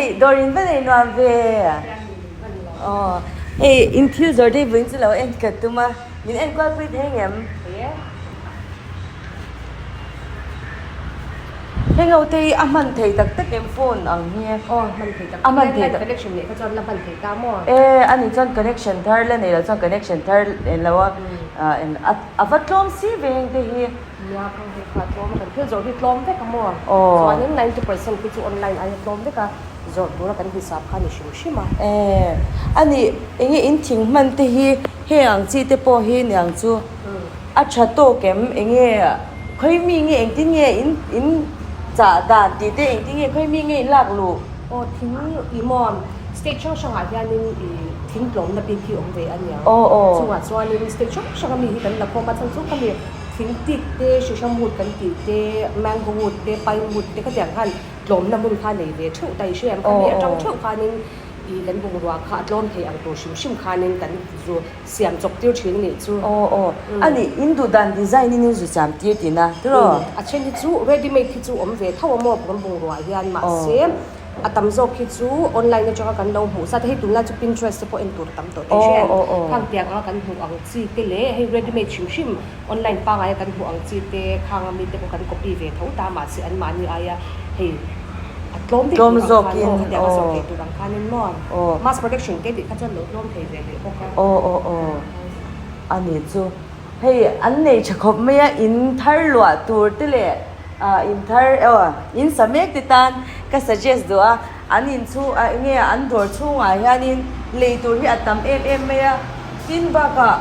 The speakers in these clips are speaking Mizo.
Hei dawr in va nei nuam ve. Aw hei in thil zawr te hi vawiin chu lo en ka tum a, min en kual pui thei ngem? Heng ho te hi a hman thei tak tak em phone ang hi? Aw hman thei tak A hman thei tak. Connection neih kha chuan la hman thei ta maw? E ani chuan connection thar la nei lo chuan connection thar en lo a, a va tlawm si ve heng te hi. Nia ka hei kha a tlawm a kan thil zawrh hi tlawm vek a maw? Aw. Chuanin 90% khi chu online aia tlawm vek a zawrh tura kan hisap kha a ni hrim hrim a. E ani enge in thing hman te hi heng ang chi te pawh hi niang chu a tha tawk em enge khawi mi nge engtin nge in in chah dan tih te engtin nge khawi mi nge in lak luh? Aw thing i maw state hrang hrangah hianin i thing tlawmna bik hi awm ve a niang. Aw aw. Chungah chuanin state hrang hranga mi hi kan la khawm a chhan chu khami Thing tik te, Shisham wood kan tih te, Mango wood te, Pine wood te khatiang khan tlawmna hmun kha nei ve theuh ta i hria em? Khami atang theuh khanin ih kan bungrua kha a tlawm thei ang tur hrim hrim khanin kan zu siam chawp tir thin a nih chu. Aw aw, a nih in duh dan design in in zu siam tir tihna tiraw? A then hi chu ready made hi chu awm ve tho a maw kan bungrua hian mahse a tam zawk hi chu online atanga kan lo hmuh sa te hei tunlai chu Pinterest te pawh en tur tam tawh thei hria em? Khang tiang anga kan hmuh ang chi te leh hei ready made hrim hrim Online pangaia kan hmuh ang chi te, khang ami te pawh kan copy ve tho ta mahse anmahni aia hei a tlawm daih tur ang khan aw hetiang a zawrh theih tur ang khanin maw mass production te tih kha chuan lo tlawm thei ve leh bawk a. Aw aw aw a ni chu hei an nei tha khawp mai a in thar luah tur te leh in thar aw in sa mek te tan ka suggest duh a an in chhung ah enge an dawr chhungah hianin lei tur hi a tam em em mai a tin bakah.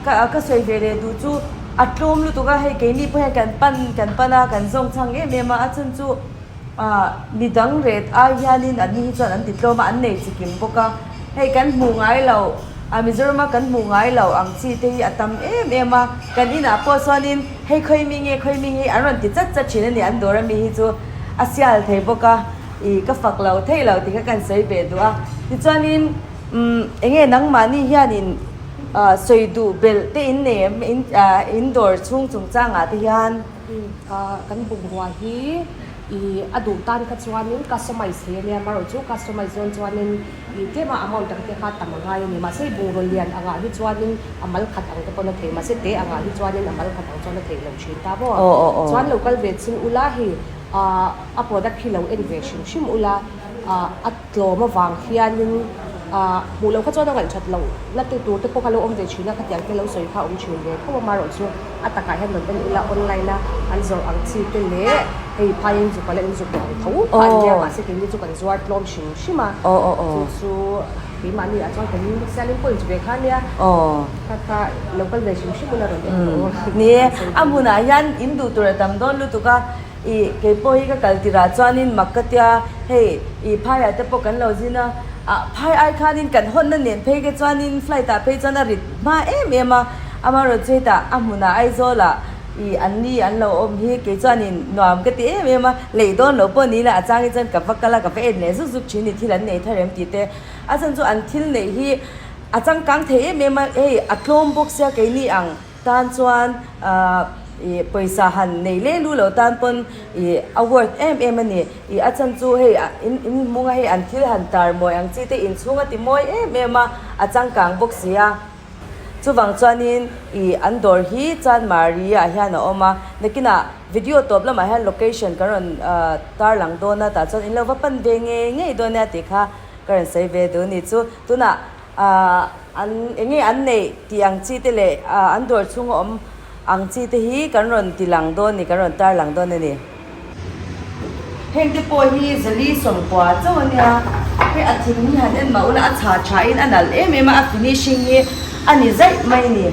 Ka ka sawi ve leh duh chu a tlawm lutuk a, hei keini pawh hian kan pan kan pan a, kan zawng chhang em em a, a chhan chu ah midang ret ai hianin an ni hi chuan an ti tlawm a, an nei chikim bawk a, hei kan hmuh ngai loh ah Mizoram a kan hmuh ngai loh ang chi te hi a tam em em a, kan inah pawh chuanin hei khawi mi nge khawi mi nge an rawn ti chat chat thin a ni, an dawr ami hi chu a sial thei bawk a, ih ka fak lo thei lo tih kha kan sawi ve duh a, tichuanin umm eng nge nangmahni hianin. Sawi duh belh te in nei em? In in dawr chhung chungchangah te hian. Kan bungrua hi i a duh tan kha chuanin customize thei a nia, amaherawh chu customize dawn chuanin i tlema amount ang te kha tam a ngai a ni. Mahse bungraw lian angah hi chuanin a mal khat ang te pawn a thei, mahse te angah hi chuanin a mal khat ang chuan a theih loh thin ta maw? Chuan lo kal ve chin ula hei a product hi lo en ve hrim hrim ula a. Tlawm avang hianin hmuh loh kha chuan a ngaihthat loh na te tur te pawh kha lo awm ve thin a, khatiang te lo sawi kha a awm thin ve tho a, amaherawh chu a takah hian rawn en ila online a an zawrh ang chi te leh hei phaiin zuk ala in zuk duh ang tho kha an nia mahse keini chu kan zuar tlawm hrim hrim a, chu chu keimahni ah chuan kan selling point ve kha ania, kha kha lo kal ve hrim hrim ula rawn en rawh u. Ni e, a hmunah hian in duh tur a tam dawn lutuk a. Ih, kei pawh hi ka kal tirah chuanin mak ka tia, hei ih phaiah te pawh kan lo zin a, ah phai ai khanin kan hawnna nen phei te chuanin flight ah phei chuan a rit hma em em a, amaherawhchu hetah a hmunah Aizawlah ih an ni an lo awm hi kei chuanin nuam ka ti em em a, lei dawn lo pawh ni ila a chang hi chuan ka va kal a, ka va en leh zuk zuk thin ni thil an nei thar em tih te, a chhan chu an thil neih hi a changkang thei em em a, hei a tlawm bawk sia keini ang. Tan chuan ih pawisa han nei leh lu lo tan pawn ih a worth em em a ni. Ih a chhan chu hei in in hmunga hei an thil han tar mawi ang chi te inchhung a ti mawi em em a, a changkang bawk si a. Chuvang chuanin ih an dawr hi Chanmari ah hian a awm a, nakinah video tawp lamah hian location kan rawn tar lang dawn a, tah chuan in lo va pan ve ngei ngei dawn nia tih kha ka rawn sawi ve duh a ni chu. Tunah. Ahh an eng nge an neih tih ang chi te leh ahh an dawr chhunga awm ang chi te hi kan rawn ti lang dawn ni kan rawn tar lang dawn a ni. Heng te pawh hi zali sawmkua chauh a nia, hei a thing hi han en mah ula a chha tha in a nalh em em a, a finishing hi a ni zaih mai a ni.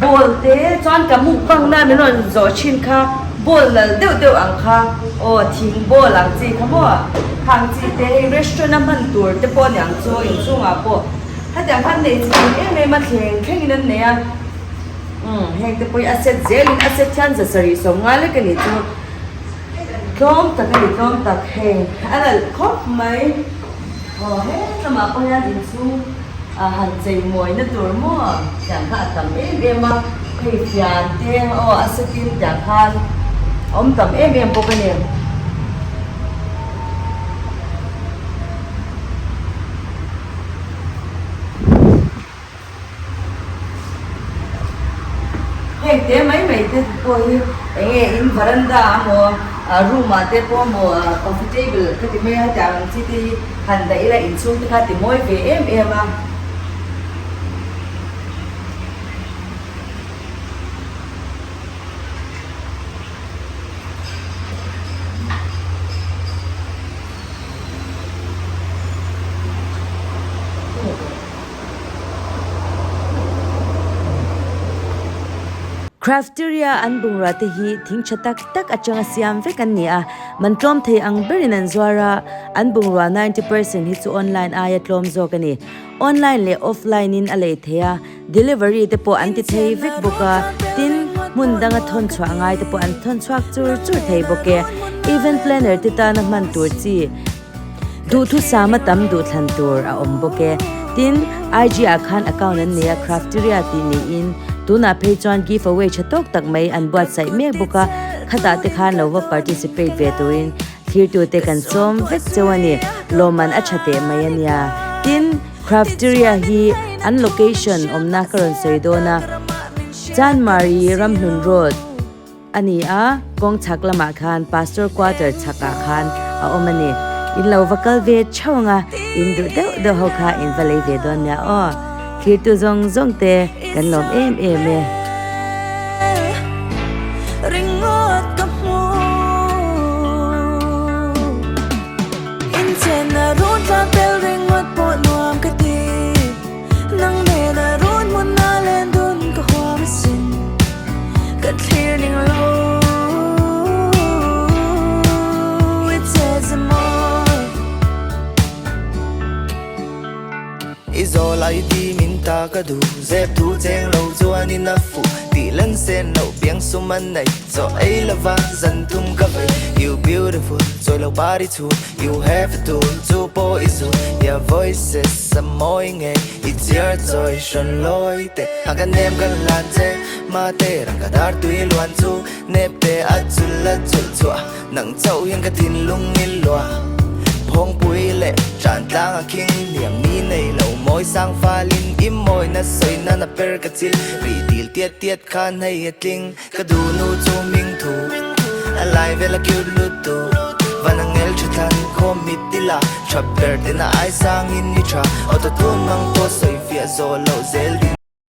Ball te chuan ka mukbang na min rawn zawh thin kha ball nalh deuh deuh ang kha aw thing ball ang chi kha maw khang chi te hei restaurant a hman tur te pawh a ni ang chu inchhungah pawh hetiang khan nei chi thing em em a thleng thleng in an nei a umm heng te pawh hi a set zel in a set hian za sarih sawm nga lek a ni chu tlawm tak a ni tlawm tak hei a nalh khawp mai. Aw hetlama pawh hian inchhung ah han chei mawina tur maw tiang kha a tam em em a, hei fian te aw a setin tiang khan a awm tam em em bawk a ni. te mai mai te pawh hi eng nge in varanda amaw room ah te pawh amaw coffee table ka ti mai a hetiang ang chi te hi han dah ila inchhung te kha ti mawi ve em em a. Crafteria an bungrua te hi thing tha tak tak atanga siam vek an ni a, man tlawm thei ang berin an zuar a, an bungrua 90% hi chu online aia tlawm zawk a ni. Online leh offline in a lei thei a, delivery te pawh an ti thei vek bawk a, tin, hmun danga thawn chhuah ngai te pawh an thawn chhuak chur chur thei bawk e. Event planner te tana hman tur chi duhthusam a tam duhthlan tur a awm bawk e. Tin, IG ah khan account an nei a, Crafteria tih niin tunah phei chuan giveaway tha tawk tak mai an buatsaih mek bawk a, khatah te khan lo va participate ve turin Thirtute kan sawm vek cheu a ni. Lawmman a tha teh mai a nia. Tin, Crafteria hi an location awmna ka rawn sawi dawn a. Chanmari Ramhlun Road a ni a, kawng chhak lamah khan Pastor Quarter chhakah khan a awm a ni. In lo va kal ve theuh ang a, in duh deuh deuh ho kha in va lei ve dawn nia aw. Thirtu zawng zawng te kan lawm em em e. I zawl ai ti min ta ka duh zep thu cheng lo chuan in a fuh tih lan sen loh piang sum an nei chaw ei lova zan tum ka vei You beautiful chawi lo bari chhun You have a tool chu pawh i zu Your voice is a mawi ngei i chiar chawi hrawn lawi te A ka nem ka hlan che ma te rang ka dar tui luan chu nep te a chul a chulh chhuah Nang chauh hian ka thinlung i luah Phawngpui leh tan tlang a khing hniam ni nei lo mawi sang falin i mawina sawi nan a per ka chil Rih dil tiat tiat khan hei a tling ka duh nu chu ming thu A lai vel a cute lutu Van ang ngel tha thlan khawm mit tila Tha ber tena ai sang in i tha Auto tune mang pawh sawi fiah zawh loh zel din.